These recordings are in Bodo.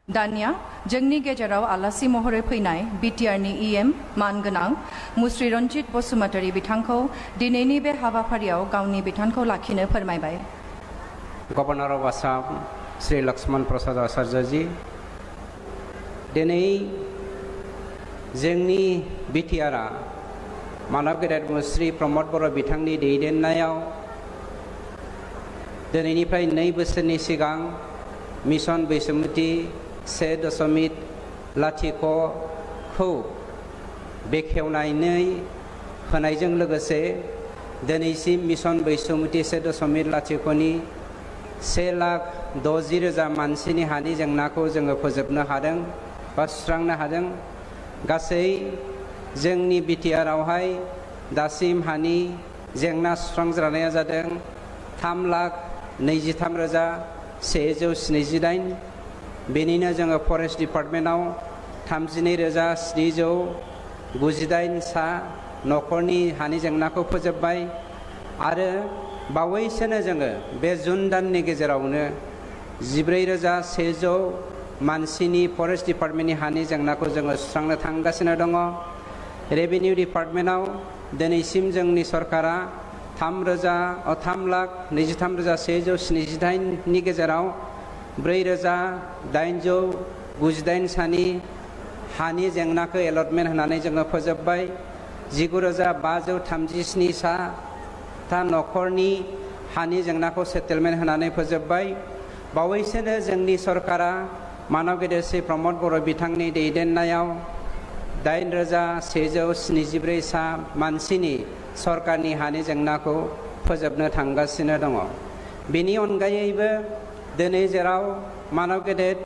दानिया जोंनि गेजेराव आलासि महरै फैनाय बिटिआरनि इएम मानगोनां मुस्रि रन्जित बसुमतारी बिथांखौ दिनैनि बे हाबाफारियाव गावनि बिथोनखौ लाखिनो फोरमायबाय। गवर्नर ऑफ आसाम श्री लक्ष्मण प्रसाद आचार्य जी दिनै जोंनि बिटिआरआ मानव गेदेर मुस्रि प्रमोद बर' बिथांनि दैदेननायाव दिनैनिफ्राय 2 बोसोरनि सिगां मिशन बैसोमुथि 1.0 बेखेवनानै होनायजों लोगोसे दिनैसिम मिशन बैसोमुथि 1.0 नि 1,60,000 मानसिनि हानि जेंनाखौ जोङो फोजोबनो हादों बा सुस्रांनो हादों। गासै जोंनि बिटिआरआवहाय दासिम हानि जेंना सुस्रांजानाया जादों 3,23,178। बेनिनो जोङो फरेस्ट डिपार्टमेन्टआव 32,798 सा न'खरनि हानि जेंनाखौ फोजोबबाय आरो बावैसोनो जोङो बे जुन दाननि गेजेरावनो 14,100 मानसिनि फरेस्ट डिपार्टमेन्टनि हानि जेंनाखौ जोङो सुस्रांनो थांगासिनो दङ। रेभिनिउ डिपार्टमेन्टआव दिनैसिम जोंनि सरकारा 3,23,178 नि गेजेराव 4,898 सानि हानि जेंनाखौ एलटमेन्ट होनानै जोङो फोजोबबाय। 19,537 सा न'खरनि हानि जेंनाखौ सेटेलमेन्ट होनानै फोजोबबाय। बावैसोनो जोंनि सरकारा मानव गेदेर श्री प्रमोद बर' बिथांनि दैदेननायाव 8,174 सा मानसिनि सरकारनि हानि जेंनाखौ फोजोबनो थांगासिनो दङ। बेनि अनगायैबो दिनै जेराव मानव गेदेर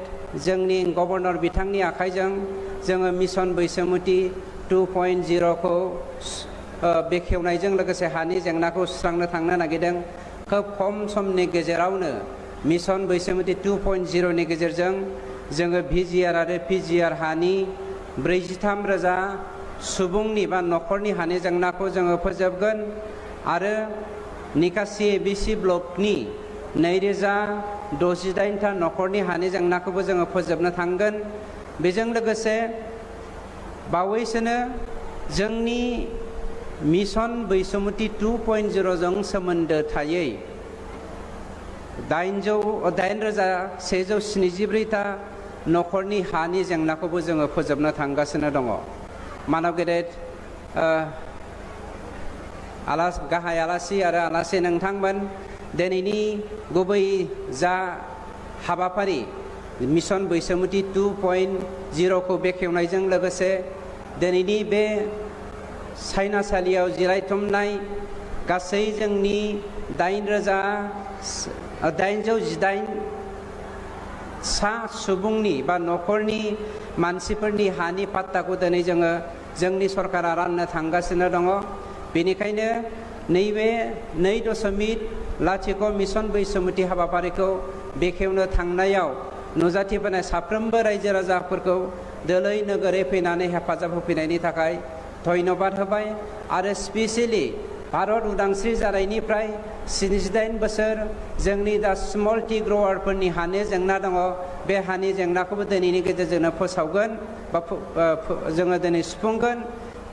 जोंनि गवर्नर बिथांनि आखाइजों जोङो मिशन बैसोमुथि 2.0 खौ बेखेवनायजों लोगोसे हानि जेंनाखौ सुस्रांनो थांनो नागिरदों। खोब खम समनि गेजेरावनो मिशन बैसोमुथि 2.0 नि गेजेरजों जोङो भिजिआर आरो पिजिआर हानि 43,000 सुबुंनि बा न'खरनि हानि जेंनाखौ जोङो फोजोबगोन आरो निकासि एबिसि ब्लकनि 2,068 था न'खरनि हानि जेंनाखौबो जोङो फोजोबनो थांगोन। बेजों लोगोसे बावैसोनो जोंनि मिशन बैसोमुथि 2.0 जों सोमोन्दो थायै 8,174 था न'खरनि हानि जेंनाखौबो जोङो फोजोबनो थांगासिनो दङ। मानव गेदेर गाहाय आलासि आरो आलासि नोंथांमोन, दिनैनि गुबै जा हाबाफारि मिशन बैसोमुथि 2.0 खौ बेखेवनायजों लोगोसे दिनैनि बे सायनासालियाव जिरायथुमनाय गासै जोंनि 8,818 सा सुबुंनि बा न'खरनि मानसिफोरनि हानि पाट्टाखौ दिनै जोङो जोंनि सरकारा राननो थांगासिनो दङ। बेनिखायनो नैबे 2.0 मिशन बैसोमुथि हाबाफारिखौ बेखेवनो थांनायाव नुजाथिबोनाय साफ्रोमबो रायजो राजाफोरखौ दोलै नोगोरै फैनानै हेफाजाब होफैनायनि थाखाय धन्यबाद होबाय आरो स्पेसियेलि भारत उदांस्रि जानायनिफ्राय 78 बोसोर जोंनि दा स्मल टि ग्रवारफोरनि हानि जेंना दङ। बे हानि जेंनाखौबो दिनैनि गेजेरजोंनो फोसावगोन बा जोङो दिनै सुफुंगोन।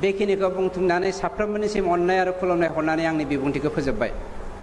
बेखिनिखौ बुंथुमनानै साफ्रोमबोनिसिम अननाय आरो खुलुमनाय हरनानै आंनि बिबुंथिखौ फोजोबबाय।